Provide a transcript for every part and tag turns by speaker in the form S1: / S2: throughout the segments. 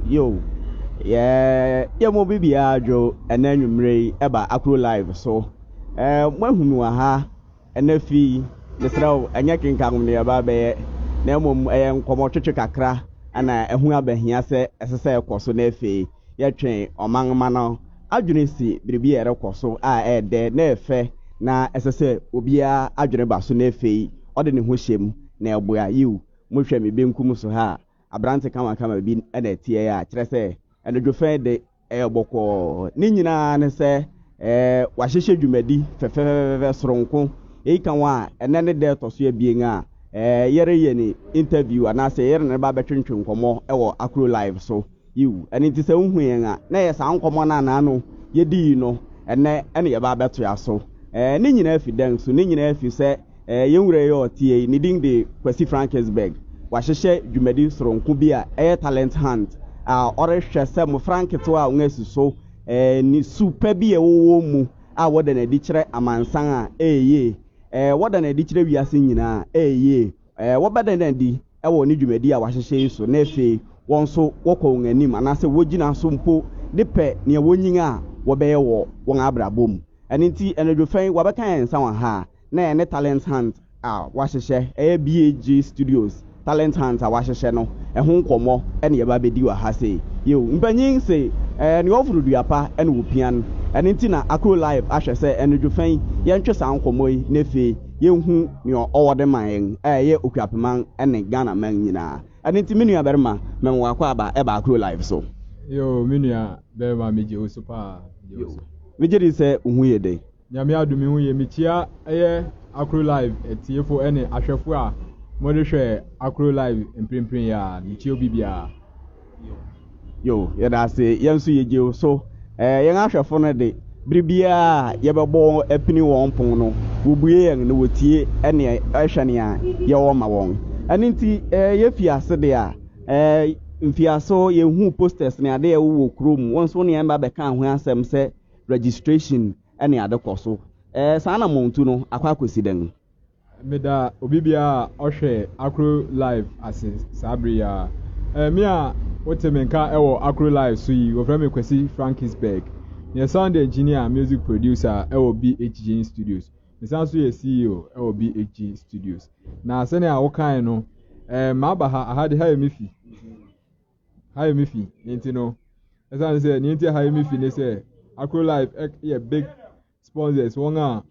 S1: Yo, yɛ yɛ mo bibiara dwo ɛnɛ anwummerɛ yi ɛba Akro Live so. Ɛɛ moahu me wɔ ha ɛnɛ fi yi, mesrɛ wo ɛnyɛ kenkankom na yɛba abɛyɛ na mmom ɛyɛ nkɔmmɔtwetwe kakra ɛna ɛho abɛhia sɛ ɛsɛ sɛ ɛkɔ so na afei yɛtwe ɔman mma no adwene si biribi a ɛrekɔ so a ɛyɛ dɛ na ɛyɛ fɛ na ɛsɛ sɛ obiara adwene ba so na afei ɔde ne ho hyɛ mu na ɛboa. Yiw, mohwɛ me benkum so ha a, aberante kamakama bi na ɛteɛ yi a, kyerɛ sɛ, anadwo fɛ de, ɛyɛ bɔkɔɔ. Ne nyinaa ne sɛ, wɔahyehyɛ dwumadi fɛfɛɛfɛ soronko. Eyi ka ho a, ɛnnɛ ne da a ɛtɔ so abien a yɛreyɛ ne interview anaasɛ yɛne no reba abɛtwentwe nkɔmmɔ wɔ Akro Live so. Yiw, ɛno nti sɛ wuhu yɛn a, na ɛyɛ saa nkɔmmɔ no a n'ano yedii no, ɛnnɛ na yɛba abɛtoa so. Ɛɛ, ne nyinaa fi dɛn so? Ne nyinaa fi sɛ ɛɛ, yɛn wura yi a ɔte yi, ne din de Kwasi Frankisberg. Wahyehyɛ dwumadi soronko bi a ɛyɛ Talent Hunt a ɔrehwɛ sɛ mmofra nketewa a wɔasi so ɛɛ, ne su pa bi a ɛwɔ wɔn mu a wɔda no adi kyerɛ amansan a ɛyɛ yie. Ɛɛ, wɔda no adi kyerɛ wiase nyinaa a ɛyɛ yie. Ɛɛ, wɔbɛda no adi wɔ ne dwumadi a wahyehyɛ yi so, na afei wɔn nso wɔkɔ wɔn anim anaasɛ wogyina so mpo de pɛ nea wonyin a wɔbɛyɛ wɔ wɔn abrabɔ mu. Ɛno nti, anadwo fɛ yi, wɔabɛka yɛn nsa wɔ ha a na yɛne Talent Hunt a wɔahyehyɛ, ɛyɛ BAG Studios Talent Hunt a wɔahyehyɛ no ho nkɔmmɔ na yɛba abɛdi wɔ ha sei. Yiw, mpanyin se, Nea ɔforo dua pa na opia no. Ɛno nti na Akro Live ahwɛ sɛ anadwo fɛ yi yɛntwe saa nkɔmmɔ yi na afei yɛnhu nea ɔwɔ de ma yɛn a ɛyɛ Okuapeman ne Ghana man nyinaa. Ɛno nti me nua barima, mema wo akwaaba ɛba Akro Live so.
S2: Yoo me nua barima megye wo so paa, megye wo so.
S1: Megye di sɛ wo ho ye de.
S2: Nyame adom me ho ye, mekyia ɛyɛ Akro Live atiefo ɛne ahwɛfo a morehwɛ Akro Live mprempren yi ara, mekyia obi biara.
S1: Yo, yɛda ase. Yɛn nso yegye wo so. Ɛɛ, yɛn ahwɛfo no de, bere biara a yɛbɛbɔ wɔn apini wɔn pon no, wobue yɛn na wotie nea ɛhwɛ nea yɛwɔ ma wɔn. Ɛno nti, ɛɛ, yefi ase de a, ɛɛ, mfiase yehuu posters ne ade a ɛwowɔ kurom. Wo nso wo ne yɛn ba bɛkaa ho asɛm sɛ registration ne ade kɔ so. Ɛɛ, saa anammɔntu no akɔ akosi dɛn?
S2: Meda obi biara a ɔhwɛ Akro Live ase saa bere yi ara. Eh, me a wote me nka wɔ Akro Live so yi, wɔfrɛ me Kwasi Frankisberg. Meyɛ sound engineer, music producer wɔ BHG Studios. Mesan nso yɛ CEO wɔ BHG Studios. Na sɛnea wokae no, eh, maba ha, aha de ha yɛ me fi. Ha yɛ me fi, nti no, ɛsiane sɛ nea nti a ha yɛ me fi ne sɛ Akro Live yɛ big Sponsors, wɔn a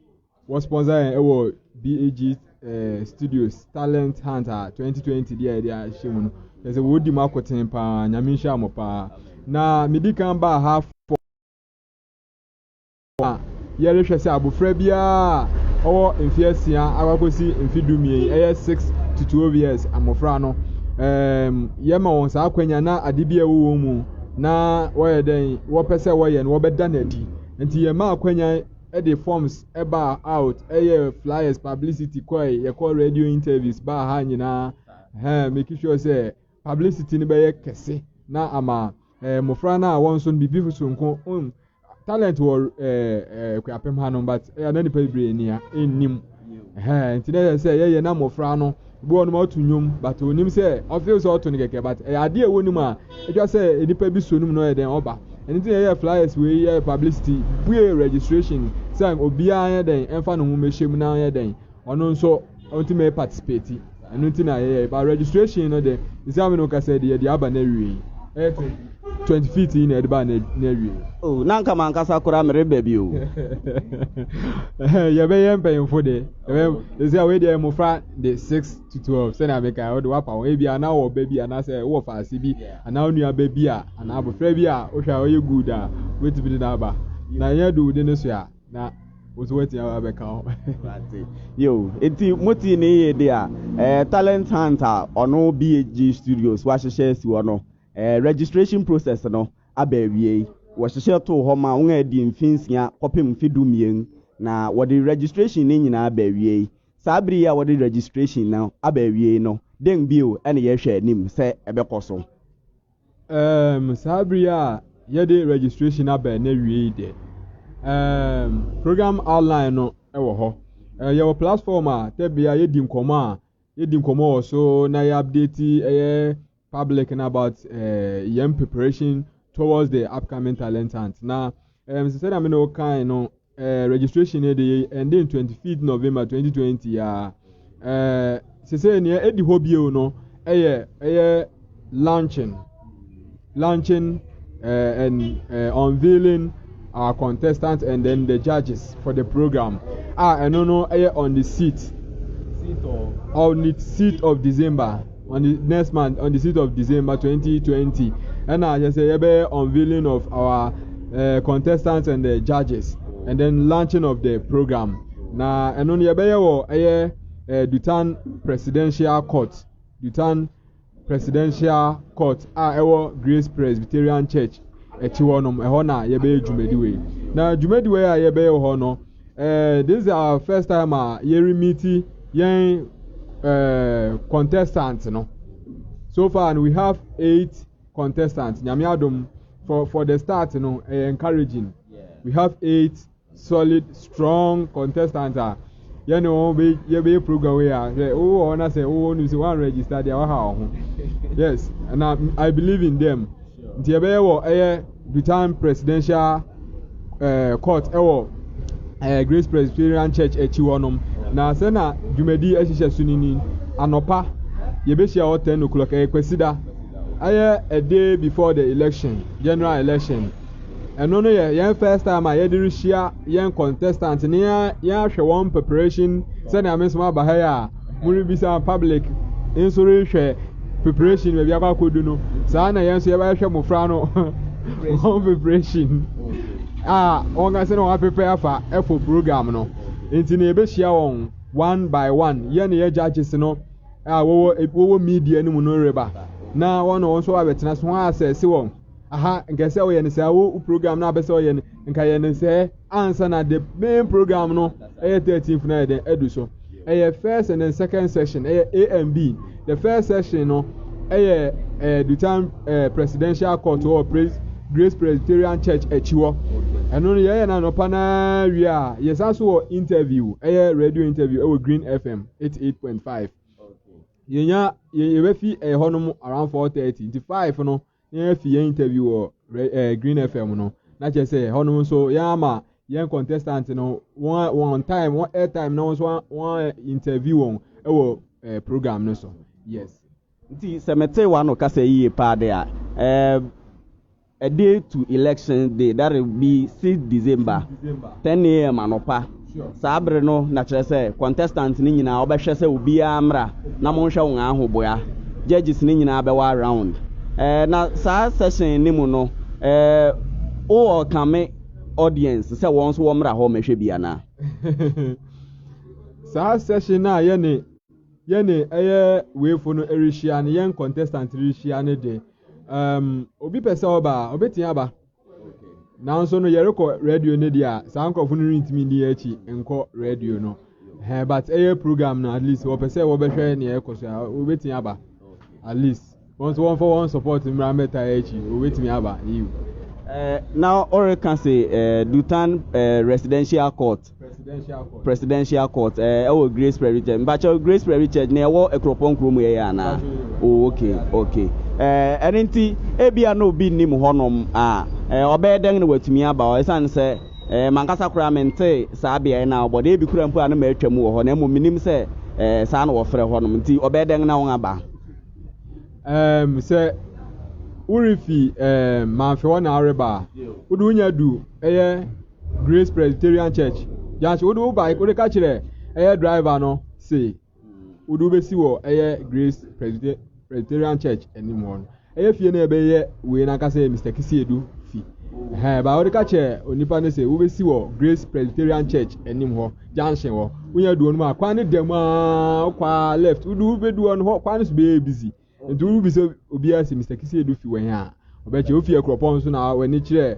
S2: wɔ sponsor yɛn wɔ BAG eh, Studios Talent Hunt a 2020 deɛ yɛde ahyɛ mu no, kyerɛ sɛ wɔdi mu akoten paa, nyame nhyira mo paa. Na medi kan baa ha fɔ a yɛrehwɛ sɛ abofra biara a ɔwɔ mfe asia akɔkɔsi mfe dumien, ɛyɛ 6 to 12 years mmofra no, um, yɛma wɔn saa akwanya na ade bi a ɛwɔ wɔn mu na wɔyɛ dɛn wɔpɛ sɛ wɔyɛ no wɔbɛda no adi. Nti yɛmaa akwanya de forms baa out, ɛyɛ flyers, publicity kɔe, yɛkɔ radio interviews baa ha nyinaa, ɛhɛn, make sure sɛ publicity no bɛyɛ kɛse na ama eh, mmofra no a wɔn nso no biribi soronko, um, talent wɔ eh, eh, Kuapem ha no but ɛyɛ na nipa bebree nia nnim. Ɛhɛn, nti na ɛyɛ sɛ yɛyɛ na mmɔfra no, ebi wɔ nom ɔto nnwom, but onim sɛ ɔfeel sɛ ɔto no kɛkɛ, but ɛyɛ adeɛ a ɛwɔ ne mu a, atwa sɛ nipa bi so no mu na ɔyɛ dɛn ɔba. Ɛno nti na yɛyɛ flyers wei, yɛyɛ publicity, bue registration sɛ obiara yɛ dɛn ɛmfa ne ho mmɛhyɛ mu na ɔyɛ dɛn ɔno nso ɔntumi participate. Ɛno nti na yɛyɛ, but registration no de, sisi a me ne wo kasa yi de, yɛde aba n'awiei. Ɛyɛ 20 feet yi na yɛde baa n'awiei.
S1: Oh, na anka m'ankasa koraa mereba bi o.
S2: Yɛbɛyɛ mpanyimfo de, yɛbɛyɛ sisi a wei deɛ mmofra de 6 to 12 sɛnea meka wode wapa wɔn ebi anaa wɔ ba bi anaasɛ wowɔ faase bi anaa wo nua ba bi a anaa abofra bi a wohwɛ a ɔyɛ good a wobɛtumi de no aba na ɛnyɛ de wo de no so a na. wo nso woatumi aba abɛka ho.
S1: Yo, enti motii ne yie de a, eh, Talent Hunt a ɔno BHG Studios wahyehyɛ asi hɔ no, eh, registration process no aba awiei. Wɔhyehyɛ too hɔ ma wɔn a adi mfe nsia kɔpem mfe dumien, na wɔde registration no nyinaa aba awiei. Saa bere yi a wɔde registration no aba awiei no, dɛn bio na yɛhwɛ anim sɛ ɛbɛkɔ so?
S2: Um, saa bere yi a yɛde registration aba n'awiei de, um, program outline no wɔ hɔ. Uh, yɛwɔ platform a tɛbea yɛdi nkɔmmɔ a yɛdi nkɔmmɔ wɔ so na yɛ update ɛyɛ public no about uh, yɛn preparation towards the upcoming talent hunt. Na um, sɛdeɛ me ne wo kan no, uh, registration no de ending 25th November 2020 a uh, sese nea edi hɔ bio no ɛyɛ ɛyɛ launching launching uh, and uh, unveiling our contestants and then the judges for the program. Ah, ɛno no ɛyɛ on the seat on the seat of December on the next month on the seat of December 2020 ɛna yɛ sɛ yɛbɛyɛ unveiling of our uh, contestants and the judges and then launching of the program na ɛno no yɛbɛyɛ wɔ ɛyɛ uh, Dutan Presidential Court Dutan Presidential Court a ɛwɔ Grace Presbyterian Church akyi hɔ nom ɛhɔ na yɛbɛyɛ dwumadi wei na dwumadi wei a yɛbɛyɛ wɔ hɔ no eh, this is our first time a yɛremiti yɛn eh, contestant no so far we have eight contestants nyame adom for for the start no ɛyɛ encouraging we have eight solid strong contestant a yɛne wɔn bɛ yɛbɛyɛ program wei a sɛ wowɔ hɔ na sɛ wowɔ nim sɛ wɔn register deɛ waha wɔn ho yes and I, I believe in them nti yɛbɛyɛ wɔ ɛyɛ Dutan presidential uh, court ɛwɔ uh, Grace Presbyterian Church akyi hɔ nom na sɛ na dwumadi ahyehyɛ so ni ni anɔpa yɛbɛhyia hɔ ten o'clock ɛyɛ kwasida ɛyɛ a day before the election general election. Ɛno no yɛ yɛn first time a yɛde rehyia yɛn contestant ne yɛn ahwɛ wɔn preparation sɛnea me nso aba ha yi a morebisa public nso rehwɛ preparation baabi akɔ akɔdu no saa na yɛn nso yɛbɛhwɛ mmɔfra no wɔn preparation a wɔn ka sɛ na wɔn aprepare afa ɛfɔ program no nti na yɛbɛhyia wɔn one by one yɛn ne yɛ judges no a wɔwɔ wɔwɔ media no mu no reba na wɔn na wɔn nso abɛtena so wɔn asɛse wɔn. Aha nka sɛ ɔyɛ no saa wo program no abɛ sɛ ɔyɛ no nka yɛ no sɛ ansa na the main program no ɛyɛ 13th na yɛ dɛn adu so ɛyɛ first and then second section ɛyɛ A and B the first section no ɛyɛ ɛɛ Dutan ɛɛ presidential court wɔ Praise Grace Presbyterian Church akyi hɔ ɛno no yɛyɛ no anɔpa naa wie a yɛsan so wɔ interview ɛyɛ radio interview ɛwɔ Green FM 88.5 yɛnya yɛbɛfi ɛhɔ nom around 4:30 nti 5 no na yɛafi yɛn interview wɔ eh, Green FM no na kyerɛ sɛ hɔnom nso yɛn ama yɛn contestant no wɔn wɔn time wɔn air time na wɔn nso wɔn interview wɔn wɔ eh, program no so yes.
S1: Nti sɛ mete w'ano kasa yie paa de a, eh, a day to election day, that will be 6 December, 10 a.m. anɔpa. Saa bere no na kyerɛ sɛ contestant no nyinaa wɔbɛhwɛ sɛ obiara mmra na monhwɛ wɔn ahoboa. Judges no nyinaa bɛwɔ around. Eh, na saa session no mu no, eh, wo welcome audience sɛ wɔn nso wɔmmra hɔ mmɛhwɛ bi anaa?
S2: Saa session no a yɛne yɛne ɛyɛ weifo no rehyia no, yɛn contestant rehyia no de, um, obi pɛ sɛ ɔba a, obetumi aba. Nanso no yɛrekɔ radio no deɛ a saa nkurɔfo no rentumi nni yɛn akyi nkɔ radio no hɛn but ɛyɛ program no at least wɔpɛ sɛ wɔbɛhwɛ nea ɛkɔ so a wɔbɛtumi aba at least wɔn nso wɔmfa wɔn support mmra mmɛta yɛn akyi wɔbɛtumi aba yiw.
S1: Eh, na ɔreka se eh, Dutan eh, Residential Court
S2: Presidential Court.
S1: Presidential Court eh, ɛwɔ Grace Prairie Church. Mpakyɛw Grace Prairie Church na ɛwɔ Akuropɔn kurom yɛ yɛ anaa? Oh, okay, okay. Eh, ɛno nti ebia na obi nnim hɔnom a, eh, ɔbɛyɛ dɛn na watumi aba hɔ? Ɛsiane sɛ eh, mankasa koraa mente saa beaeɛ no a wɔbɔ de, ebi koraa mpo a na matwa mu wɔ hɔ, na mmom menim sɛ eh, saa na wɔfrɛ hɔnom. Nti ɔbɛyɛ dɛn na wɔn aba?
S2: Um, sɛ worefi um, Mamfe hɔ na areba a, wode wonya du ɛyɛ Grace Presbyterian Church junction wode wo bike wode ka kyerɛ ɛyɛ driver no se wode wobɛsi wɔ ɛyɛ Grace Presbyterian Church anim hɔ no ɛyɛ fie no ɛbɛyɛ wei nankasa yɛ Mr. Kisiedu fi. Ɛhɛn, ba wɔde ka kyerɛ onipa no sɛ wobɛsi wɔ Grace Presbyterian Church anim hɔ, junction hɔ. Wonya du hɔ no mu a, kwan no da mu ara, wokɔ ara left, wodu wobɛdu hɔ no hɔ, kwan no so bɛyɛ busy. Nti wobisa obiara sɛ Mr. Kisi Edu fi wɔ he a, ɔbɛkyerɛ. Wofi Akuropɔn nso na w'ani kyerɛ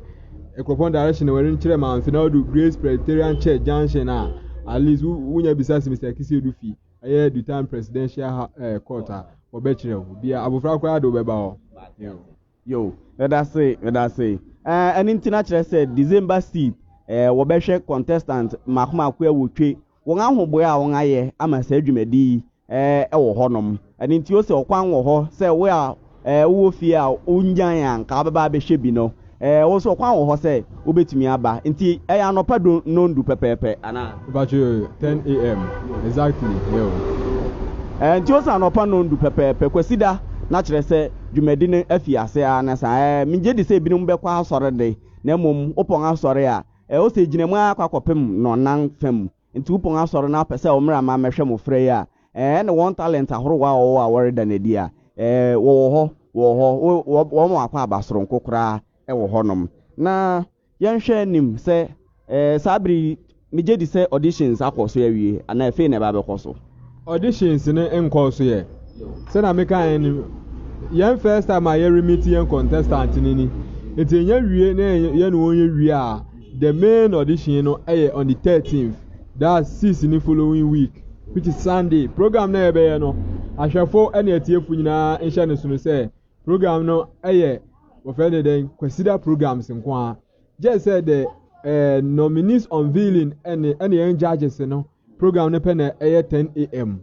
S2: Akuropɔn direction na w'ani kyerɛ Mamfe na wodu Grace Presbyterian Church junction a, at least wonya bisa sɛ Mr. Kisi Edu fi ɛyɛ Dutan Presidential eh, Court a, wɔbɛkyerɛ wo. Bia abofra koraa de wobɛba hɔ. Yo.
S1: Yo, medase, medase. Ɛɛ, ɛno nti na kyerɛ sɛ December seed, ɛɛ, wɔbɛhwɛ contestant mmaako mmaako awotwe wɔn ahoboa a wɔayɛ ama saa dwumadi yi wɔ hɔnom. Ɛno nti ose ɔkwan wɔ hɔ sɛ wo a wowɔ fie a wonyan a nka wobɛba abɛhwɛ bi no, wo nso ɔkwan wɔ hɔ sɛ wobɛtumi aba. Nti ɛyɛ anɔpa du nnɔndu pɛpɛɛpɛ anaa?
S2: Mpakyɛ 10 AM exactly yo.
S1: Nti ose anɔpa nnɔndu pɛpɛɛpɛ Kwasida na kyerɛ sɛ dwumadi no afi ase ara ne saa. Megye di sɛ ebinom bɛkɔ asɔre de, na mmom wopɔn asɔre a, ose gyina mu ara kɔ akɔpem nnɔnnan fa mu. Nti wopɔn asɔre na wopɛ sɛ wo mmra ma mɛhwɛ mmofra yi a, ɛɛ, ɛne wɔn talent ahorow a wɔwɔ a wɔreda no adi a, ɛɛ, wɔwɔ hɔ, wɔwɔ hɔ, wo, wɔ, wɔn akwaaba soronko koraa wɔ hɔnom. Na yɛnhwɛ anim sɛ, ɛɛ, saa bere yi, migye di sɛ auditions akɔ so awie, anaa afei na ɛba abɛkɔ so.
S2: Auditions no nkɔɔ so yɛ. Sɛnea mekaeɛ no, yɛn first time a yɛre meet yɛn contestant no ni. Nti yɛnya wie na yɛne wɔn yɛ wie a, the main audition no yɛ on the 13th, that's 6 ne following week, which is Sunday. Program no a yɛbɛyɛ no, ahwɛfo ne atiefo nyinaa nhyɛ no sono sɛ program no yɛ wɔfrɛ no dɛn Kwasida programs nko ara. Gye sɛ the eh, nominees unveiling ɛne ɛne yɛn judges no program no pɛ na ɛyɛ 10 am.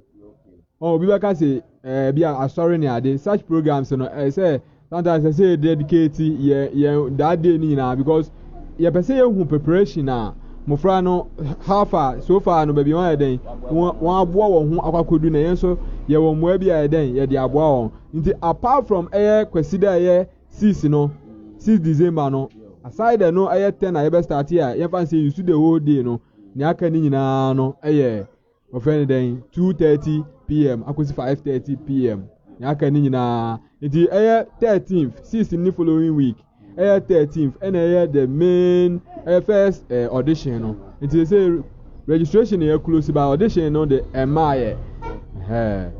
S2: Ɔn obi bɛka se ɛɛ bi a asɔre ne ade such programs no ɛyɛ sɛ sometimes ɛsɛ yɛ dedicate yɛ yɛn that day ne nyinaa because yɛpɛ sɛ yɛhu preparation a mmɔfra no how far so far no baabi wɔn ayɛ dɛn wɔn wɔn aboa wɔn ho akɔ akɔdu na yɛn nso yɛwɔ mmoa bi a yɛ dɛn yɛde aboa wɔn nti apart from ɛyɛ Kwasida ɛyɛ 6 no 6 December no aside no ɛyɛ 10 a yɛbɛ start a yɛmfa nsɛ you the whole day no nea aka ne nyinaa no ɛyɛ wɔfrɛ no dɛn 2:30 pm akɔsi 5:30 pm nea aka ne nyinaa nti ɛyɛ 13th 6 ne following week ɛyɛ 13th ɛna ɛyɛ the main ɛyɛ first eh, audition no nti sɛ registration yɛ close by audition no de ɛmaa yɛ ɛhɛɛ.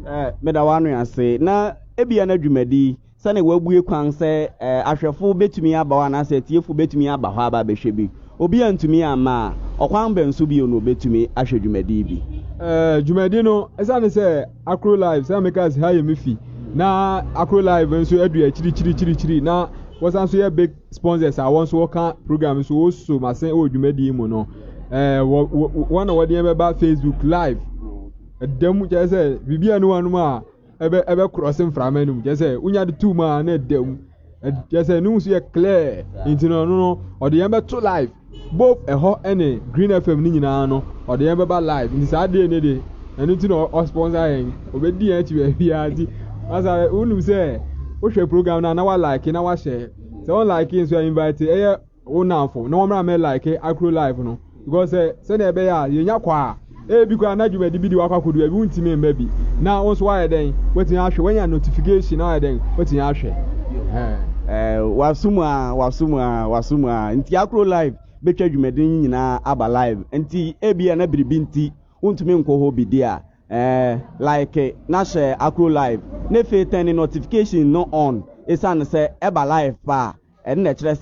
S1: Eh, meda w'ano ase na ebia na dwumadi Sɛnea wɔabue kwan sɛ ahwɛfo betumi aba hɔ anaasɛ atiefo betumi aba hɔ aba abɛhwɛ bi. Obi antumi amma a, ɔkwan bɛn so bio na obetumi ahwɛ dwumadi yi bi?
S2: Dwumadi no, esiane sɛ Akro Live, sɛnea mekae sɛ ha yɛ me fi, na Akro Live nso adu akyirikyirikyirikyiri, na wɔsan nso yɛ big sponsors a wɔn nso wɔka program nso wɔso m'asen wɔ dwumadi yi mu no, wɔn na wɔde yɛn bɛba Facebook Live. Ɛda mu kyerɛ sɛ biribi a ne wɔn a ɛbɛ ɛbɛ krɔse mframa no mu kyerɛ sɛ wonya de tu mu a na ɛda mu kyerɛ sɛ ne ho so yɛ clear nti no ɔno no ɔde yɛn bɛto live both ɛhɔ ɛne green fm ne nyinaa no ɔde yɛn bɛba live nti saa deɛ ne de ɛno nti na ɔsponsor yɛn ɔbɛdi yɛn akyi baabiara nti masa wonim sɛ wohwɛ program no a na wa like na wahyɛ sɛ wɔn like nso a invite ɛyɛ wo nnamfo na wɔmmra mmɛ like Akro live no because sɛ sɛnea ɛbɛyɛ a yɛnya kɔ a ebi koraa na dwumadi bi de wakɔ akɔdu baabi wontumi mma bi na wo nso woayɛ dɛn woatumi ahwɛ woanya notification na woayɛ dɛn woatumi ahwɛ.
S1: Ɛɛ waso mu a waso mu a waso mu a nti Akro live bɛtwa dwumadi no nyinaa aba live nti ebia na biribi nti wontumi nkɔ hɔ bi di a ɛɛ like na hyɛ Akro live na afei turn notification no on esiane sɛ ɛba live pa a Ɛno na ɛkyerɛ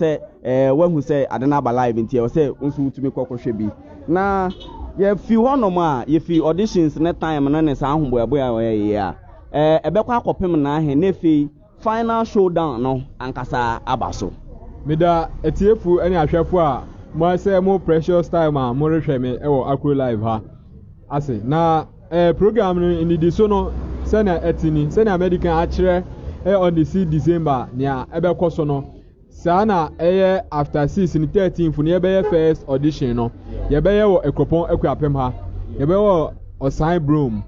S1: sɛ woahu sɛ ade no aba live nti ɛwɔ sɛ wo nso wotumi kɔ kɔhwɛ bi. Na yɛfi hɔnom a, yɛfi auditions ne time no ne saa ahoboaboa a wɔyɛ yi a, ɛbɛkɔ akɔpem n'ahe na afei final showdown no ankasa aba so.
S2: Meda atiefo ne ahwɛfo a moasɛe mo precious time a morehwɛ me wɔ Akro Live ha ase. Na eh, program no nnidiso no sɛnea ɛte ni, sɛnea madi kan akyerɛ ɛyɛ on the 6 December nea ɛbɛkɔ so no, saa na ɛyɛ after 6 no 13th no yɛbɛyɛ first audition no. Yɛbɛyɛ wɔ Akuropɔn Akuapem ha. Yɛbɛyɛ wɔ Ɔsan Brom.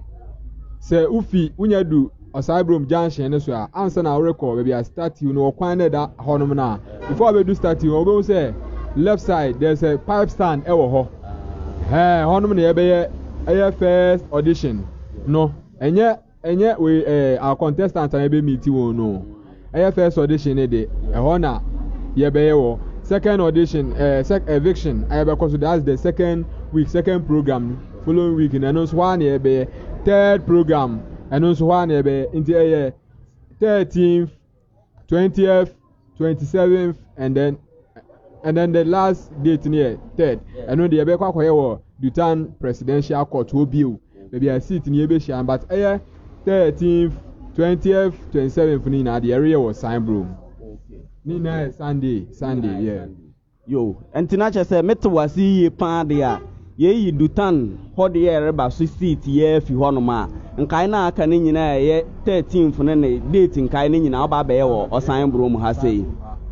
S2: Sɛ wofi wonya du Ɔsan Brom junction no so a, ansa na worekɔ baabi a statue no wɔ kwan no ɛda hɔnom no a, before wobɛdu statue no wobɛhu sɛ left side there's a pipe stand ɛwɔ hɔ. Ɛhɛn, hɔnom na yɛbɛyɛ ɛyɛ first audition no. Ɛnyɛ ɛnyɛ wei ɛɛ our contestant a yɛbɛ meet wɔn no. Ɛyɛ first audition no de, ɛhɔ na yɛbɛyɛ wɔ second audition ɛɛ sec eviction a yɛbɛkɔ so that's the second week second program following week no ɛno nso hɔ ara na yɛbɛyɛ third program ɛno nso hɔ ara na yɛbɛyɛ nti ɛyɛ 13th 20th 27th and then and then the last date no yɛ third ɛno deɛ yɛbɛkɔ akɔyɛ wɔ Dutan presidential court hɔ bio baabi a seat no yɛbɛhyia but ɛyɛ 13th 20th 27th no nyinaa deɛ yɛreyɛ wɔ sign bro mu ne nyinaa yɛ Sunday Sunday yeah.
S1: Yo, nti na kyerɛ sɛ mete wo ase yiye paa de a, yɛyi Dutan hɔ deɛ ɛreba so seat yi ara fi hɔnom a, nkae no a aka no nyinaa a ɛyɛ thirteenth no ne date nkae no nyinaa woba abɛyɛ wɔ Ɔsan Borɔ mu ha sei.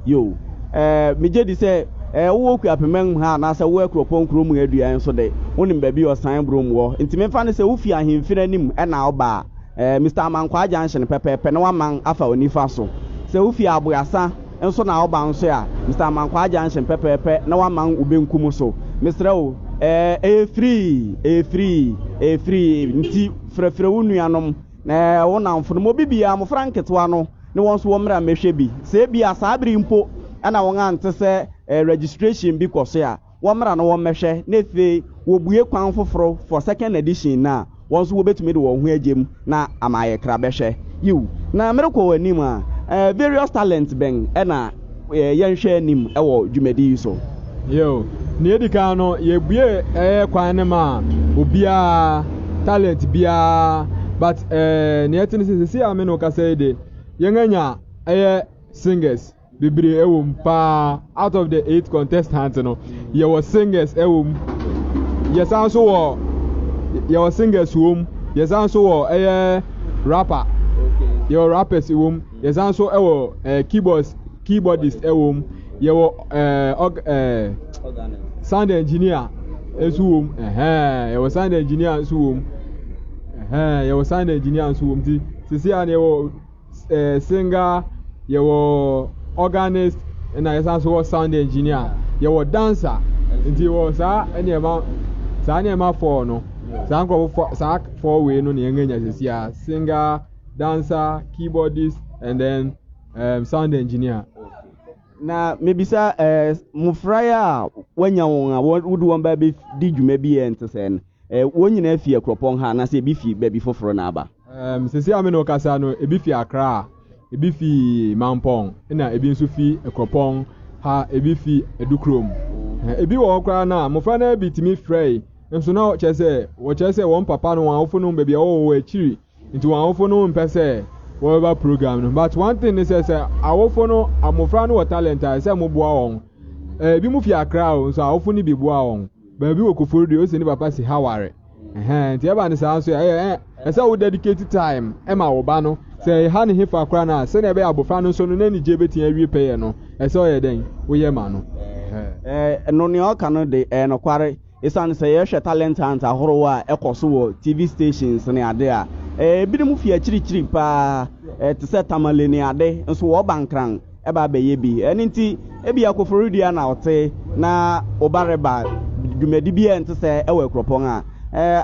S1: Yo, eh, megye di sɛ eh, wowɔ Kuapemang mu ha anaasɛ wowɔ Akuropɔn kuro mu Aduan nso de, wonim baabi a Ɔsan Borɔ mu wɔ. Nti memfa no sɛ wofi ahemfi no anim na woba a, Eh, Mister Amankwaa Junction pɛpɛɛpɛ na woaman afa wo nifa so. Sɛ wofi Aboasa nso na woba nso a, Mister Amankwaa Junction pɛpɛɛpɛ na woaman wo benkum so. Mesrɛ wo, eh, ɛyɛ free, ɛyɛ free, ɛyɛ free, nti frɛfrɛ wo nuanom, na wo nnamfonom, obi biara, mmofra nketewa no ne wɔn nso wɔmmra mmɛhwɛ bi. Sɛ ebia saa bere yi mpo na wɔn ante sɛ eh, registration bi kɔ so a, wɔmmra na wɔmmɛhwɛ na afei wɔbue kwan foforo for second edition no a, wɔn nso wɔbɛtumi de wɔn ho agye mu na ama ayɛ krabɛhwɛ. Yiw, na merekɔ wɔn anim a, eh, various talents bɛn na eh, yɛnhwɛ anim wɔ dwumadi yi so?
S2: Yiw, nea edi kan no, yɛbue ɛyɛ kwan no ma obiara, talent biara, but eh, nea ɛte ne sɛ seesei a me ne wo kasa yi de, yɛn anya ɛyɛ singers. Bebree ɛwɔ mu paa out of the eight contestants no yɛwɔ singers ɛwɔ mu yɛsan nso wɔ yɛwɔ singers wɔ mu yɛsan nso wɔ ɛyɛ rapper yɛwɔ rappers wɔ mu yɛsan nso ɛwɔ ɛɛ keyboards keyboardist ɛwɔ mu yɛwɔ ɛɛ ɔg ɛɛ sound engineer nso wɔ mu ɛhɛn yɛwɔ sound engineer nso wɔ mu ɛhɛn yɛwɔ sound engineer nso wɔ mu ti sisi a yɛwɔ. eh, singer, yɛwɔ organist, ɛna yɛsan so wɔ sound engineer, yɛwɔ dancer. Nti wɔ saa nneɛma saa nneɛma fɔɔ no, saa nkurɔfo fɔ saa fɔɔ wei no na yɛn anya sisi a singer, dancer, keyboardist, and then um, sound engineer.
S1: Na mebisa eh, mmofra yi a woanya wɔn a wode wɔn ba bɛdi dwuma bi a ɛnte sɛɛ no, eh, wɔn nyinaa fi Akuropɔn ha anaasɛ ebi fi baabi foforo na aba?
S2: Um, sisi a me ne wo kasa no, ebi fi Accra, ebi fi Mampong, ɛna ebi nso fi Akuropɔn ha, ebi fi Adukurom. Ebi wɔ hɔ koraa na mmofra no bi tumi frɛe, nso na kyerɛ sɛ wɔkyerɛ sɛ wɔn papa no wɔn awofo no baabi a wɔwɔ wɔ akyiri, nti wɔn awofo no mpɛ sɛ wɔbɛba program no. But one thing ne sɛ sɛ awofo no mmofra no wɔ talent a ɛsɛ moboa wɔn. Ebi mu fi Accra o, nso awofo no bi boa wɔn. Baabi wɔ Koforidua, ose ne papa si ha ware. Ɛhɛn, nti ɛba no saa nso ɛyɛ ɛ ɛsɛ wo dedicate time ɛma wo ba no. Sɛ ɛha ne hefa koraa no a, sɛnea ɛbɛyɛ abofra no nso no n'anigye betumi awie pɛyɛ no, ɛsɛ ɔyɛ dɛn? Woyɛ ma no.
S1: Ɛɛ, ɛno nea ɔka no de, ɛyɛ nokware. Esiane sɛ yɛhwɛ talent hunt ahorow a ɛkɔ so wɔ TV stations ne ade a, ɛɛ, ebinom fi akyirikyiri paa, ɛɛ, te sɛ Tamale ne ade nso wɔba Nkran. ba abɛyɛ bi. Ɛno nti, ebia Koforidua na ɔte na wo ba reba dwumadi bi a ɛnte sɛɛ wɔ Akuropɔn a,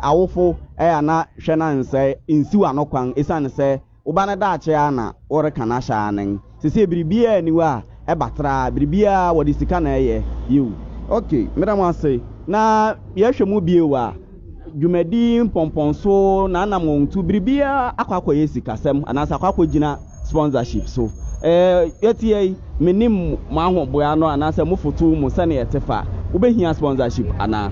S1: awofo a na hwɛ na nsɛe nsiw ano kwan esiane sɛ wo ba no daakye ara na woreka no ahyɛ anen. Seesei biribiara nni hɔ a ɛba traa, biribiara wɔde sika na ɛyɛ. Yiw. Ok, meda mo ase. Na yɛhwɛ mu bio a, dwumadi mpɔmpɔnso, n'anammɔntu, biribiara akɔ akɔyɛ sikasɛm anaasɛ akɔ akɔgyina sponsorship so. Eh, yɛte yi, menim mo ahoboa no anaasɛ mo foto mu sɛnea ɛte fa. Wobɛhia sponsorship anaa?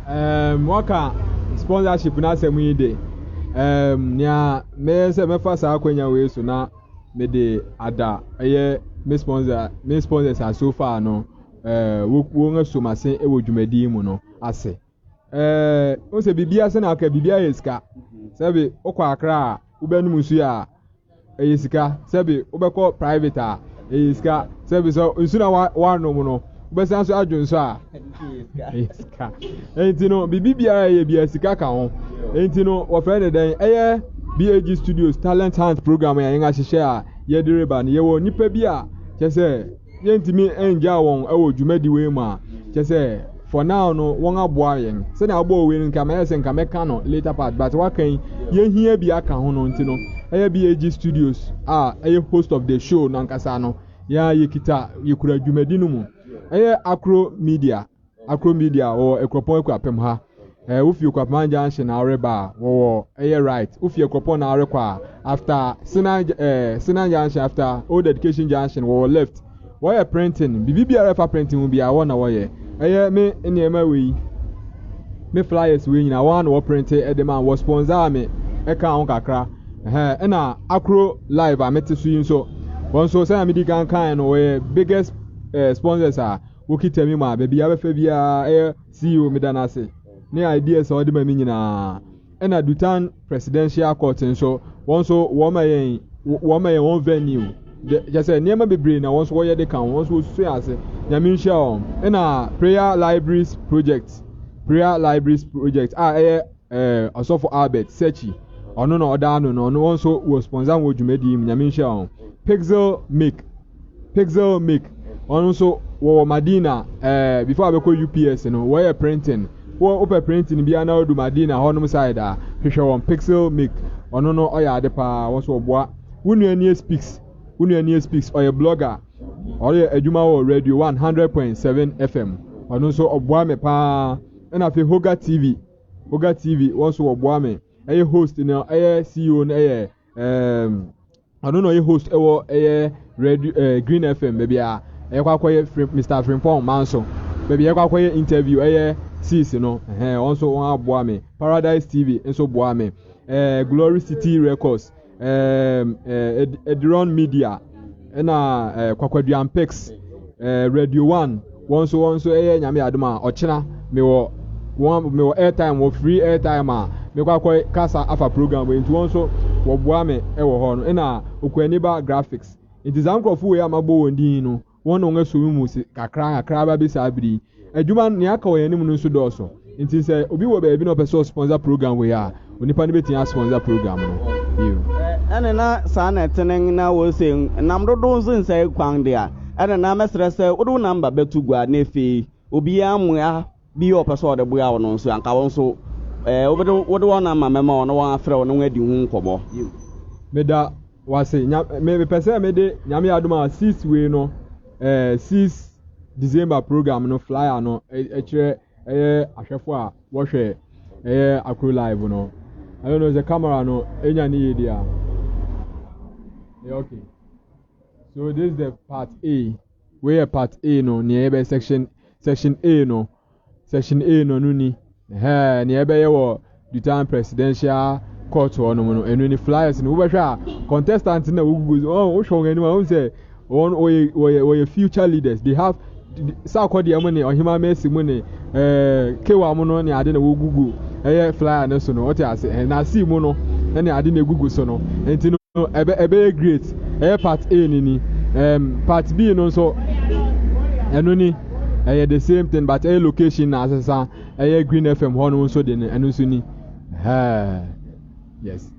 S2: Um, waka sponsorship no asɛm yi de, um, nea mɛyɛ sɛ mɛfa saa akwanya wei so na mede ada ɛyɛ me sponsor me sponsors a so far no eh, wɔn aso m'ase wɔ dwumadi yi mu no ase. Ɛɛ, wohu sɛ biribiara sɛ na aka biribiara yɛ sika. Sɛbi wokɔ Accra a wobɛnom nsu a ɛyɛ sika. Sɛbi wobɛkɔ private a ɛyɛ sika. Sɛbi sɛ nsu na woanom no wobɛsan so adwo nso a ɛyɛ sika. Enti no biribi biara ɛyɛ biara sika ka ho. Enti no wɔfrɛ no dɛn? Ɛyɛ BAG Studios Talent Hunt program a yɛn ahyehyɛ a yɛde reba no. Yɛwɔ nnipa bi a kyɛ sɛ yɛntumi ngyaa wɔn wɔ dwumadi wei mu a kyɛ sɛ for now no wɔn aboa yɛn sɛnea wobɔɔ wei no nka mɛyɛ sɛ nka mɛka no later part but waka yi yɛhia bi aka ho no nti no ɛyɛ BAG Studios a ɛyɛ host of the show no ankasa no. Yɛn a yɛkita yɛkura dwumadi no mu. Ɛyɛ Akro Media. Akro Media wɔwɔ Akuropɔn Akuapem ha. Ɛɛ wofi Okuapemman Junction na woreba a, wɔwɔ ɛyɛ right. Wofi Akuropɔn na worekɔ a, after Sinan ɛɛ Sinan Junction after Old Education Junction wɔwɔ left. Wɔyɛ printing, biribi biara ɛfa printing ho biara wɔn na wɔyɛ. Ɛyɛ me nneɛma wei, me flyers wei nyinaa wɔn na wɔ printe ɛde ma wɔ sponsor me ɛka ho kakra. Ɛhɛn ɛna Akro Live a mete so yi nso, wɔn nso sɛnea medi kan kan no wɔyɛ biggest eh, sponsors a wokita mi mu a baabi abɛfa biara ɛyɛ CEO meda no ase ne ideas a ɔde ma me nyinaa. Ɛna Dutan Presidential Court nso wɔn nso wɔn ma yɛn wɔn ma yɛn wɔn venue de kyɛ sɛ nneɛma bebree na wɔn nso wɔyɛ de ka ho wɔn nso wɔsusu yɛn ase nyame nhyira wɔn. Ɛna Prayer Libraries Project Prayer Libraries Project a ɛyɛ ɛɛ ɔsɔfo Albert Sechi ɔno na ɔda ano no ɔno wɔn nso wɔ sponsor wɔ dwumadie yi mu nyame nhyira wɔn. Pixel Make Pixel Make ɔno nso wɔwɔ Madina ɛɛ eh, before abɛkɔ UPS no wɔyɛ printing wɔ wopɛ printing biara na wodu Madina hɔnom side a hwehwɛ wɔn Pixel Make ɔno no ɔyɛ ade paa wɔn nso wɔboa wo nua nie speaks wo nua nie speaks ɔyɛ blogger ɔyɛ adwuma wɔ Radio 100.7 FM ɔno nso ɔboa me paa ɛna afei Hoga TV Hoga TV wɔn nso wɔboa me ɛyɛ host no ɛyɛ CEO no ɛyɛ ɛɛm. Ɔno na ɔyɛ host ɛwɔ ɛyɛ radio ɛɛ Green FM baabi a ɛkɔ akɔyɛ Fri Mr Frimpong Manso baabi a ɛkɔ akɔyɛ interview ɛyɛ seas no ɛhɛn wɔn nso wɔn aboa me Paradise TV nso boa me ɛɛ Glory City Records ɛɛ ɛɛ Ediron Media ɛna ɛɛ Kwakwaduan Pics ɛɛ Radio One Wɔn nso wɔn nso ɛyɛ nyame adom a ɔkyena mewɔ wɔn mewɔ airtime wɔ free airtime a mekɔ akɔ kasa afa program wei nti wɔn nso wɔboa me ɛwɔ hɔ no ɛna Okuaniba graphics nti saa nkorɔfo wei a mabɔ wɔn din no wɔn na wɔn asɔ me mu kakra kakra aba bi saa bere yi adwuma nea aka wɔ yɛn anim no nso dɔɔso Nti sɛ obi wɔ baabi na ɔpɛ sɛ ɔsponsor program wei a, onipa no bɛtumi asponsor program no. Yiw.
S1: Ɛne na saa na ɛtene na wose nam dodow nso nsɛe kwan de a, ɛne na mɛsrɛ sɛ wode wo number bɛto gua na afei obiara mmoa bi a ɔpɛ sɛ ɔde boa wo no nso anka wo nso wode wode wɔn number mɛma wɔn na wɔafrɛ wo na wɔadi ho nkɔmmɔ. Yiw.
S2: Meda wase. Nya, me, mepɛ sɛ mede Nyame adom a six wei no, eh, six December program no flyer no ɛkyerɛ ɛyɛ ahwɛfo a wɔhwɛ ɛyɛ akro live no I don't know sɛ camera no enya ne yie deɛ a yeah, okay so this is the part A wei yɛ part A no nea yɛbɛ section section A no section A no no ni ɛhɛn nea yɛbɛyɛ wɔ Dutan presidential court hɔ nom no ɛno ni flyers no wobɛhwɛ a contestant na wogugu so ɔn wohwɛ wɔn anim a wɔn sɛ wɔn wɔyɛ wɔyɛ wɔyɛ future leaders they have sakɔdeɛ mu ne ɔhema mɛsi mu ne ɛɛ kewa mu no ne ade na wogugu ɛyɛ flyer no so no ɔte ase ɛɛ na asi mu no ɛne ade na egugu so no nti no ɛbɛ ɛbɛyɛ great ɛyɛ part A ni ni ɛɛm part B no nso ɛno ni ɛyɛ the same thing but ɛyɛ location na asesa. Ɛyɛ Green FM hɔ no nso de no ɛno nso ni. Ɛhɛɛ yes.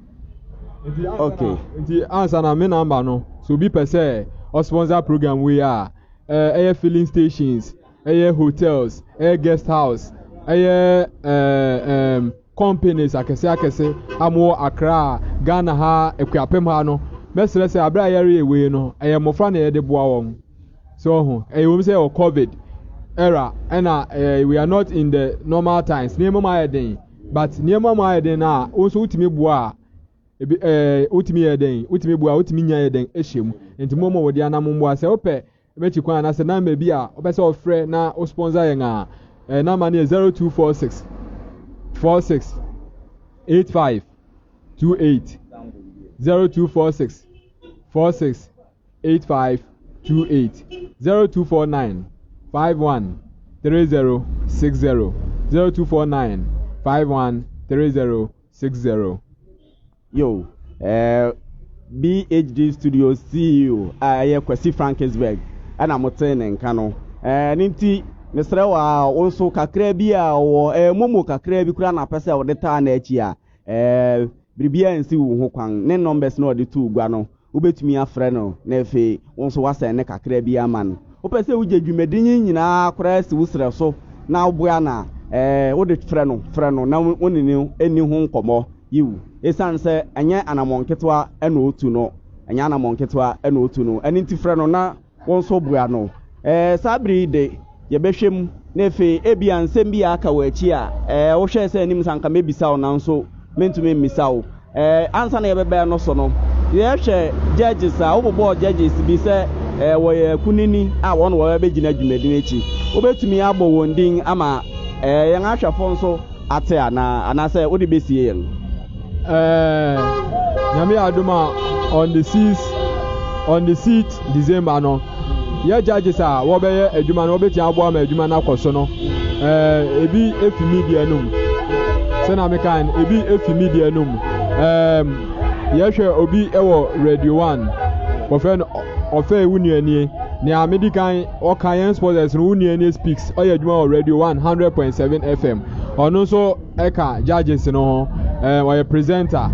S2: Nti
S1: okay.
S2: Nti ansa na me number no so obi pɛ sɛ ɔsponsor program wei a ɛyɛ filling stations ɛyɛ hotels ɛyɛ guest house ɛyɛ ɛɛ ɛɛm companies akɛse akɛse a mowɔ Accra Ghana ha Akuapem ha no mɛsrɛ sɛ abere a yɛreyɛ wei no ɛyɛ mmɔfra na yɛde boa wɔn. So ɔho, ɛyɛ wɔm sɛ yɛwɔ covid era ɛna eh, we are not in the normal times. Nneɛma mu ayɛ den, but nneɛma mu ayɛ den na wo nso wotumi boa a, ebi eh, wotumi yɛ den, wotumi boa, wotumi nya yɛ den ɛhyɛ mu. Nti mo mo wɔde anam mmoa sɛ wopɛ mɛkyi kwan anaasɛ namba bi a wopɛ sɛ ɔfrɛ na wo sponsor yɛn a, eh, namba no yɛ 0246 46 85 28 0246 46 85 28 0249 51 30 60 0249 51 30 60.
S1: Yo, eh, BHD Studios CEO a ɛyɛ Kwasi Frankisberg ɛna motee ne nka no. Eh, ne nti mesrɛ wo a wo nso kakra bi a wɔ eh, momo kakra bi koraa na apɛ sɛ wode taa n'akyi a eh, biribiara nsi wo ho kwan. Ne numbers na ɔde too gua no, Wobɛtumi afrɛ no na afei wo nso woasɛn ne kakra bi ama no. Wopɛ sɛ wogye dwumadi yi nyinaa koraa si wo serɛ so na woboa no a, ɛɛ, wode frɛ no, frɛ no na wo ne no nni ho nkɔmmɔ. Yiw, esiane sɛ ɛnyɛ anammɔn ketewa na otu no, ɛnyɛ anammɔn ketewa na otu no, ɛno nti frɛ no na wo nso boa no. Ɛɛ, saa bere yi de, yɛbɛhwɛ mu, na afei ebia nsɛm bi a aka wɔ akyi a, ɛɛ, wohwɛɛ sɛ anim sɛ anka mɛbisa wo nanso mentumi mmisa wo. Ɛɛ, ansa na yɛbɛba ɛno so no, yɛhwɛ judges a, wobobɔɔ judges bi sɛ ɛɛ, wɔyɛ akunini a wɔn na wɔbɛgyina dwumadi no akyi. Wobɛtumi abɔ wɔn din ama ɛɛ, yɛn ahwɛfo nso ate anaa, anaasɛ wode bɛsie yɛn?
S2: Ɛɛ, Nyame yɛ adom a, on the 6 on the 6 December no, yɛ judges a wɔbɛyɛ adwuma no, wɔbɛtumi aboa ma adwuma no akɔ so no, ɛɛ, ebi efi media no mu. Sɛnea meka no, ebi efi media no mu. Ɛɛm, yɛhwɛ obi wɔ Radio One, wɔfrɛ no Ɔfɛ Wo Nua Nie. Nea medi kan ɔka yɛn sponsors no, Wo Nua Nie Speaks, ɔyɛ adwuma wɔ Radio One 100.7 FM. Ɔno nso ɛka judges no ho, ɛɛ ɔyɛ presenter.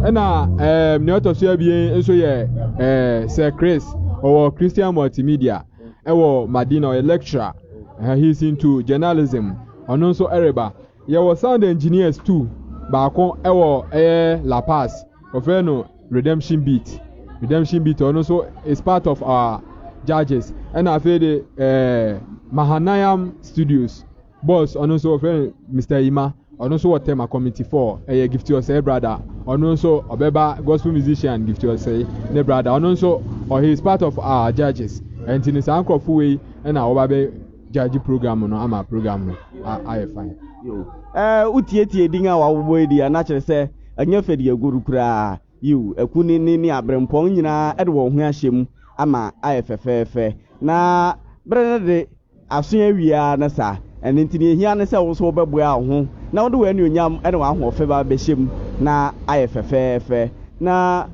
S2: Ɛna ɛɛ nea ɔtɔ so abien nso yɛ ɛɛ Sir Chris, ɔwɔ Christian Multimedia ɛwɔ Madina, ɔyɛ lecturer. Uh, he is into journalism. Ɔno nso ɛreba. Yɛwɔ sound engineers too, baako ɛwɔ ɛyɛ La Paz, wɔfrɛ no Redemption Beat. Redemption Beat ɔno nso is part of our judges. Ɛna afei de ɛɛ Mahanayam Studios. Boss, ɔno nso wɔfrɛ no Mister Ima, ɔno nso wɔ Tema Committee 4, ɛyɛ Gifty Osei brother, ɔno nso ɔbɛba, gospel musician Gifty Osei ne brother, ɔno nso ɔ he is part of our judges, ɛnti no saa nkorɔfo wei ɛna wɔba bɛ judge program no ama program no ayɛ fine.
S1: Yo, ɛɛ wotietie din a wɔabobɔ yi deɛ a na kyerɛ sɛ ɛnyɛ fɛ de agoru koraa. Yiw, akunini ne abirɛmpɔn nyinaa de wɔn ho ahyɛ mu ama ayɛ fɛfɛɛfɛ. Na bere no de, Aso awie ara ne saa. Ɛno nti, nea ehia ne sɛ wo nso wobɛboa wo ho na wode w'anuonyam ne w'ahoɔfɛ ba abɛhyɛ mu na ayɛ fɛfɛɛfɛ. Na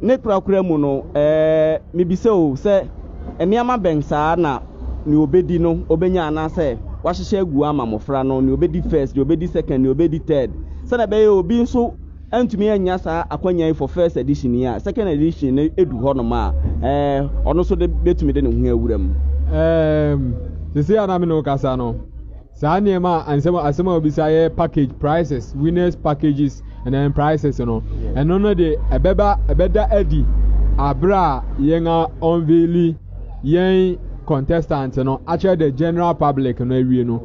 S1: ne korakora mu no, mibisa o, sɛ nneɛma bɛn saa na nea obedi no obenya anaasɛ wɔahyehyɛ agu ama mmofra no, nea obedi first, nea obedi second, nea obedi third, sɛnea ɛbɛyɛ obi nso antumi annya saa akwanya yi for first edition yi a, second edition no edu hɔnom a, ɛɛ ɔno nso de betumi de ne ho awura mu.
S2: Ɛɛm, sisi a na me ne wo kasa no, saa nneɛma a nsɛm asɛm a obisa yɛ package prices, winners packages and then prices no, ɛno no de ɛbɛba ɛbɛda adi abere a yɛn a unveili yɛn contestant no akyerɛ the general public no awie no,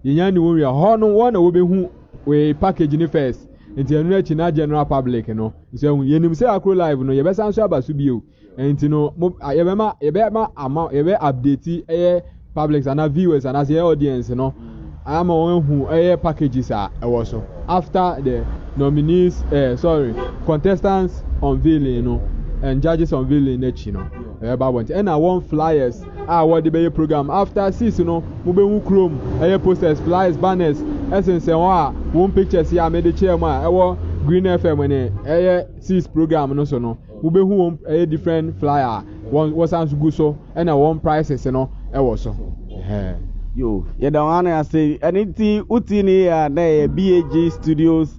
S2: yɛnya ne wɔn wie a, hɔ no wɔn na wɔbɛhu wei package no first. Nti ɛno akyi na general public no nso ahu. Yɛnim sɛ Akro Live no yɛbɛsan so aba so bio. Nti no mo yɛbɛma yɛbɛma ama yɛbɛ update ɛyɛ public anaa viewers anaasɛ yɛ audience no ama wɔn ahu ɛyɛ packages a ɛwɔ so after the nominees eh, sorry contestants unveiling no and judges unveiling n'akyi no ɛbɛba abɔnten ɛna wɔn flyers a wɔde bɛyɛ program after six no mobɛhu kurom ɛyɛ posters flyers banners ɛsensɛn hɔ a wɔn pictures yi a mede kyerɛ mu a ɛwɔ Green FM ne ɛyɛ six program no so no mobɛhu wɔn ɛyɛ different flyer a wɔn wɔsan so gu so ɛna wɔn prices no ɛwɔ so. Ɛhɛn.
S1: Yo, yɛda wɔn ano ase. Ɛno nti, wotie ne yie a na ɛyɛ BAG Studios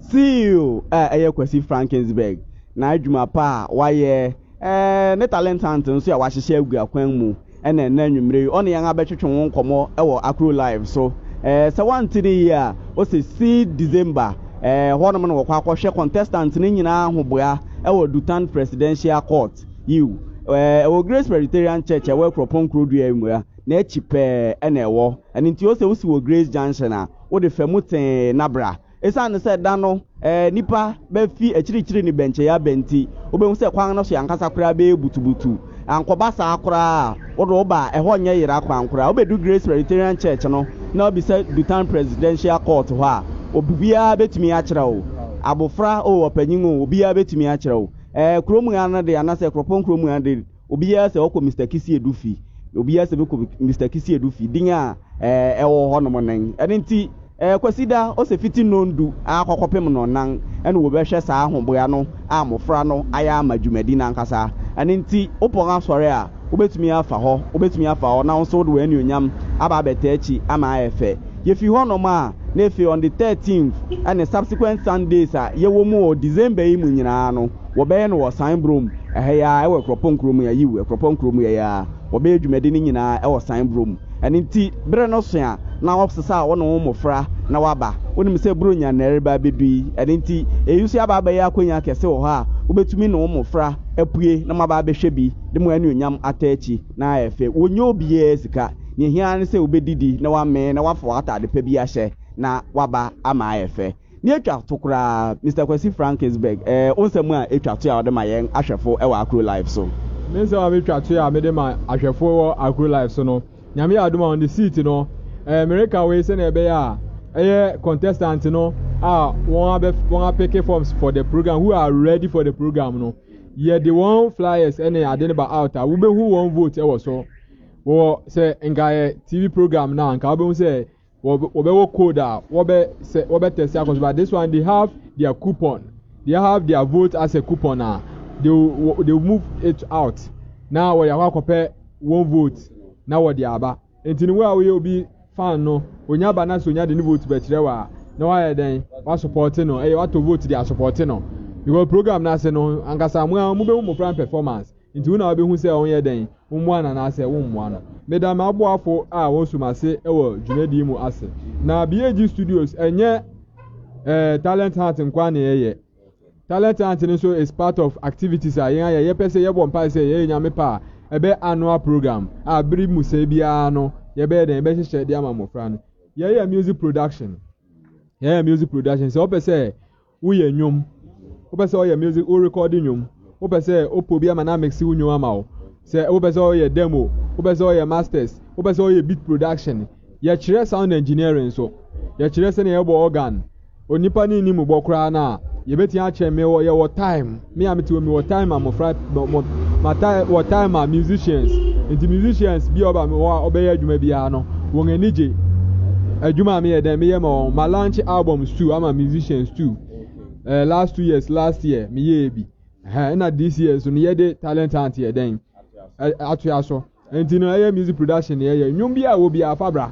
S1: CEO a ɛyɛ Kwasi Frankensberg. N'adwuma pa a wayɛ Ɛɛ, ne talent hunt nso a wahyehyɛ agu akwan mu na ɛnnɛ anwummere yi ɔne yɛn abɛtwetwe ho nkɔmmɔ wɔ Akro Live so. Ɛɛ, sɛ woante no yie a, ose Seed December, ɛɛ, hɔnom na wɔkɔ akɔhwɛ contestants no nyinaa ahoboa wɔ Dutan Presidential Court. Yiw, ɛɛ, ɛwɔ Grace Presbyterian Church a ɛwɔ Akuropɔn Kurodua yi mu ha, n'akyi pɛɛ na ɛwɔ. Ɛno nti ose wosi wɔ Grace Junction a, wode fa mu tee na bra. Esiane sɛ da no nnipa bɛfi akyirikyiri ne bɛnkyɛe aba nti, wubehu sɛ kwan no so ankasa koraa bɛyɛ butubutu. Ankɔba saa koraa a, wode wo ba a, ɛhɔ nyɛ yera kwan koraa. Wubedu Grace Presbyterian Church no na wobisa Dutan Presidential Court hɔ a, obiara betumi akyerɛ wo. Abofra oo, ɔpanyin oo, obiara betumi akyerɛ wo. Ɛɛ, kurom ha no de, anaasɛ Kuropɔn kurom ha de, Obiara sɛ ɔkɔ Mister Kisiedu fi. Obiara sɛ mekɔ Mister Kisiedu fi. Din a ɛwɔ hɔ nom nen. Ɛno nti Kwasida ɔsɛ fiti nnɔndu ara kɔkɔpem nnɔnnan ɛna wɔbɛhwɛ saa ahoboa no a mmɔfra no ayɛ ama dwumadi no ankasa. Ɛno nti wopɔn asɔre a wobɛtumi afa hɔ, wobɛtumi afa hɔ na wo nso wode w'anuonyam aba abɛtaa akyi ama ayɛ fɛ. Yɛfi hɔ nom a na afei on the 13th ɛne subsequent Sundays a yɛwɔ mu wɔ December yi mu nyinaa no, Wɔbɛyɛ no wɔ San Brom ɛha yi ara, ɛwɔ Akuropɔn kuro mu yi, yiw, Akuropɔn kuro mu yi ara. Wɔbɛyɛ dwumadi no nyinaa ɛwɔ San Brom. Ɛno nti, bere no so a, na wɔsesa wo ne wo mmofra na wɔaba. Wonim sɛ Buronya na ɛreba abedu yi. Ɛno nti, eyi nso aba abɛyɛ akwannya kɛse wɔ hɔ a wobetumi ne wo mmofra apue na moaba abɛhwɛ bi de mo anuonyam ata akyi na ayɛ fɛ. Wonnye obiara sika. Nea ehia ara ne sɛ wubedidi na woamee na woafa w'atade pa bi ahyɛ na woaba ama ayɛ fɛ. Nea etwa to koraa, Mister Kwasi Frankisberg, eh, wo nsɛm a etwa to a wode ma yɛn ahwɛfo wɔ Akro Live so.
S2: Me nsɛm a metwa to a mede ma ahwɛfo wɔ Akro Live so no, Nyame yɛ adom a on the seat no, eh, mereka wei sɛnea ɛbɛyɛ a ɛyɛ contestant no a wɔn abɛ wɔn apeke forms for the program who are ready for the program no, yɛde wɔn flyers ɛne ade no ba out a wobɛhu wɔn vote ɛwɔ so. Wɔ sɛ nka yɛ TV program no a nka wobɛhu sɛ wɔbɛwɔ code a wɔbɛ sɛ wɔbɛ test akɔ so but this one they have their coupon they have their vote as a coupon a they will they will move it out na wɔde akɔ akɔpɛ wɔn vote na wɔde aba nti no wo a woyɛ obi fan no onya ba na so onya de ne vote bɛkyerɛ wa a na wayɛ dɛn wasupɔte no ɛyɛ watɔ vote de asupɔte no because program no ase no ankasa mo a mo bɛhu mmɔfra performance. Nti wo na wobɛhu sɛ ɔnyɛ dɛn, wommoa no anaasɛ wommoa no. Meda m'aboafo a wɔso m'ase wɔ dwumadie mu ase. Na BAG Studios ɛnyɛ eh, Talent Hunt nkoa na yɛyɛ. Talent Hunt no nso is part of activities a yɛn ayɛ. Yɛpɛ sɛ yɛbɔ mpae sɛ yɛyɛ Nyame pɛ a, ɛbɛyɛ annual program a bere mu sɛɛ biara no yɛbɛyɛ dɛn, yɛbɛhyehyɛ de ama mmɔfra no. Yɛyɛ music production. Yɛyɛ music production. Sɛ wopɛ sɛ woyɛ nnwom, wopɛ sɛ ɔyɛ music, wo record nnwom, wopɛ sɛ wopɛ obi ama no amix wo nnwom ama wo, sɛ wopɛ sɛ ɔyɛ demo, wopɛ sɛ ɔyɛ masters, wopɛ sɛ ɔyɛ beat production, yɛkyerɛ sound engineering nso, yɛkyerɛ sɛnea yɛbɔ organ, onipa ne nnim bɔ koraa no a, yɛbɛtumi akyerɛ me wɔ yɛwɔ time, me a mete hɔ mewɔ time ma mmɔfra, ma time wɔ time ma musicians, nti musicians bi a ɔba me hɔ a ɔbɛyɛ adwuma biara no, wɔn ani gye adwuma a meyɛ dɛn meyɛ ma wɔn. Ma launch albums too ama musicians too. Eh, last 2 years, last year meyɛɛ bi. Ɛhɛn, ɛna this year nso no yɛde talent hunt yɛ dɛn atoa so. Nti no ɛyɛ music production na yɛyɛ. Nnwom bi a wɔ biara fa bra.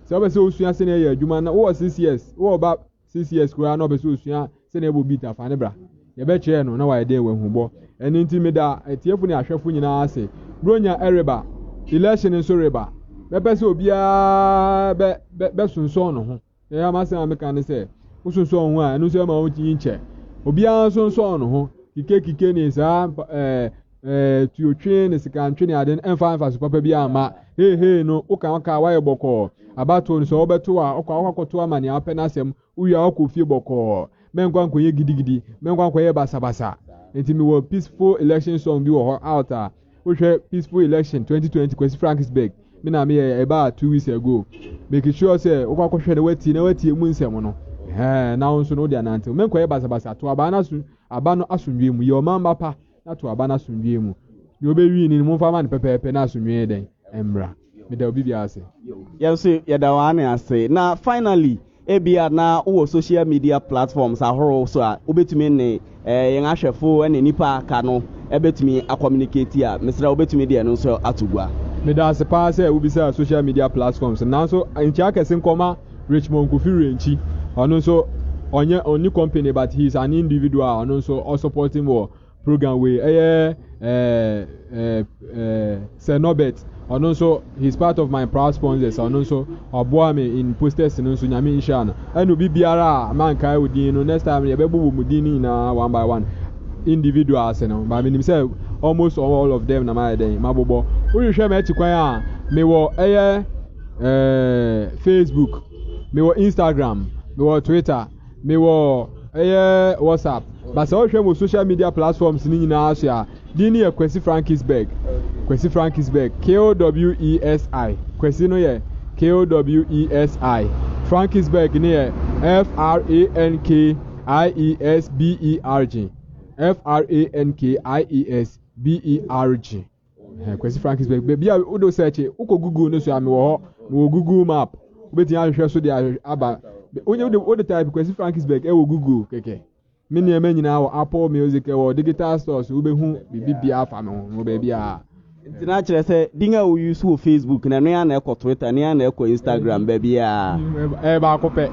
S2: Sɛ wopɛ sɛ wosua sɛnea yɛyɛ adwuma na wowɔ 6 years, wowɔ ba 6 years koraa na ɔpɛ sɛ osua sɛnea ɛbɔ beat afa ne bra. Yɛbɛkyerɛ no na wayɛ dɛn wahu bɔ. Ɛno nti meda atiefo ne ahwɛfo nyinaa ase. Buronya ɛreba, election nso reba. Mɛpɛ sɛ obiara bɛ bɛ bɛsonsɔn ne ho. Ɛyɛ m'asɛm a meka ne sɛ, wosonsɔn wo ho a, ɛno nso ɛma wonyi nkyɛ. Obiara nsonsɔn ne ho. Kikekike ne saa ɛɛ ɛɛ tuotwe ne sikantwe ne ade no ɛmfa mfaso papa bi amma. Heihei no, woka woka a woayɛ bɔkɔɔ. Abatow no sɛ wobɛtow a, wokɔ a wokɔ akɔtow ama nea wopɛ n'asɛm. Wowie a woakɔ fie bɔkɔɔ. Mɛnkɔ ankɔyɛ gidigidi, mɛnkɔ ankɔyɛ basabasa. Nti mewɔ peaceful election song bi wɔ hɔ out a wohwɛ peaceful election 2020 Kwasi Franksburg me na meyɛ ɛbaa 2 weeks ago. Make sure sɛ wokɔ akɔhwɛ na watie na watie mu nsɛm no. Ɛhɛn, na wo nso no wode anantew. Mɛnkɔyɛ basabasa. To aba no aso aba no asomdwoe mu. Yɛ ɔmamba pa na to aba no asomdwoe mu. Nea ɔbɛwin no momfa ma no pɛpɛɛpɛ na asomdwoe yɛ dɛn? Ɛmmra. Meda obi biara ase.
S1: Yɛn nso yɛda wo ane ase. Na finally, ebia na wowɔ social media platforms ahorow so a wobɛtumi ne eh, yɛn ahwɛfo ne nnipa a aka no bɛtumi acommunicate a, mesrɛ wo wobɛtumi de ɛno nso ato gua.
S2: Meda ase paa sɛ wobisaa social media platforms no, nanso nkyia kɛse nkɔma Richmond Kofi Renkyi, ɔno nso ɔnyɛ ɔnni company but he is an individual a ɔno nso ɔsupport me wɔ program wei ɛyɛ ɛɛ ɛɛ ɛɛ Sir Norbert ɔno nso he is part of my proud sponsors ɔno nso ɔboa me in posters no nso Nyame nhyira no ɛna obi biara a mankae wo din no next time yɛbɛbobɔ mu din no nyinaa one by one individuals no but menim sɛ almost all of them na mayɛ dɛn mabobɔ wohwehwɛ m'akyi kwan a mewɔ ɛyɛ ɛɛ Facebook mewɔ Instagram mewɔ Twitter Mewɔ ɛyɛ WhatsApp but sɛ wohwɛ mo social media platforms no nyinaa so a din no yɛ Kwesi Frankisberg. Kwesi Frankisberg K-W-E-S-I Kwesi no yɛ K-W-E-S-I Frankisberg no yɛ F-R-A-N-K-I-E-S-B-E-R-G F-R-A-N-K-I-E-S-B-E-R-G. Kwasi Frankisburg baabi a wode search wokɔ Google no so a mewɔ hɔ mewɔ Google map wobɛtumi ahwehwɛ so de aba wode wode type Kwasi Frankisburg ɛwɔ Google kɛkɛ me nneɛma nyinaa wɔ Apple Music ɛwɔ digital stores wobɛhu biribi biara fa me ho wɔ baabi a.
S1: Nti na kyerɛ sɛ din a wo use wɔ Facebook na ɛno ara na ɛkɔ Twitter ɛno ara na ɛkɔ Instagram baabi a.
S2: Ɛyɛ baako pɛ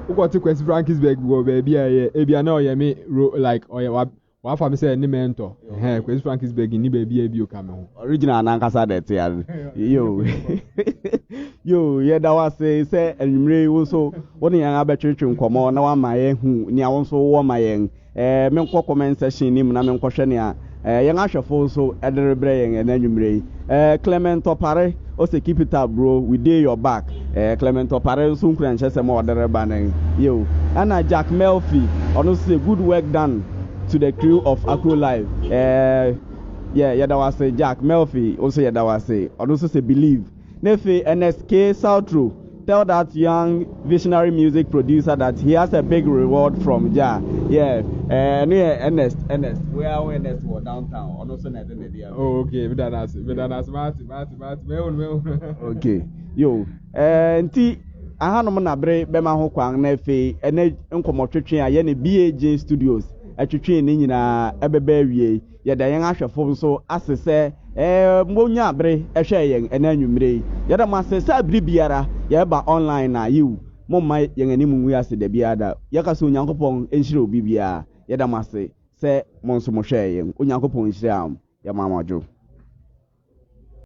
S2: wokɔte Kwasi Frankisburg wɔ baabi a ɛyɛ ebia na ɔyɛ me ro like ɔyɛ wa Wafa me sɛ ne mentor. Ɛhɛn, Kwesi Frankisburg nni baabi a bio ka me ho.
S1: Original nankasa na ɛte ase. Yo. Yo, yɛda wo ase sɛ anwummere yi wo nso wo ne yɛn abɛtwetwe nkɔmmɔ na wama yɛahu nea wo nso wowɔ ma yɛn. Menkɔ comment section no mu na menkɔhwɛ nea yɛn ahwɛfo nso de rebrɛ yɛn ɛnɛ anwummere yi. Clement Opare ɔsɛ, "Keep it up, bro, we dey your back." Clement Opare nso nkuranhyɛsɛm a ɔde reba no. Yo, ɛna Jack Melfi ɔno nso sɛ, "Good work done to the crew of Akro Live." Yeah, yɛda wo ase. Jack Melfi nso yɛda wo ase. Ɔno nso sɛ, "Believe." Na afei NSK Southro, "Tell that young visionary music producer that he has a big reward from Jah." Yeah, ɛno yɛ Ernest. Ernest wei a, Ernest wɔ downtown, ɔno nso na ɛde ne deɛ.
S2: Oh, okay, meda no ase, meda no ase, maate, maate, maate, mehu no, mehu no.
S1: Okay, yo, nti ahanom na bere bɛma ho kwan na afei ɛnɛ nkɔmmɔtwetwe a yɛne BAJ Studios ɛtwetwe ne nyinaa ɛbɛbɛ awie. Yɛda yɛn ahwɛfo nso ase sɛ monya bere ɛhwɛ yɛn ɛnɛ anwummerɛ yi. Yɛda mo ase sɛ abere biara yɛreba online na yiw, momma yɛn anim ngu ase da biara da. Yɛka sɛ Onyankopɔn nhyira obi biara. Yɛda mo ase sɛ mo nso mohwɛɛ yɛn. Onyankopɔn nhyira mo. Yɛma mo adwo.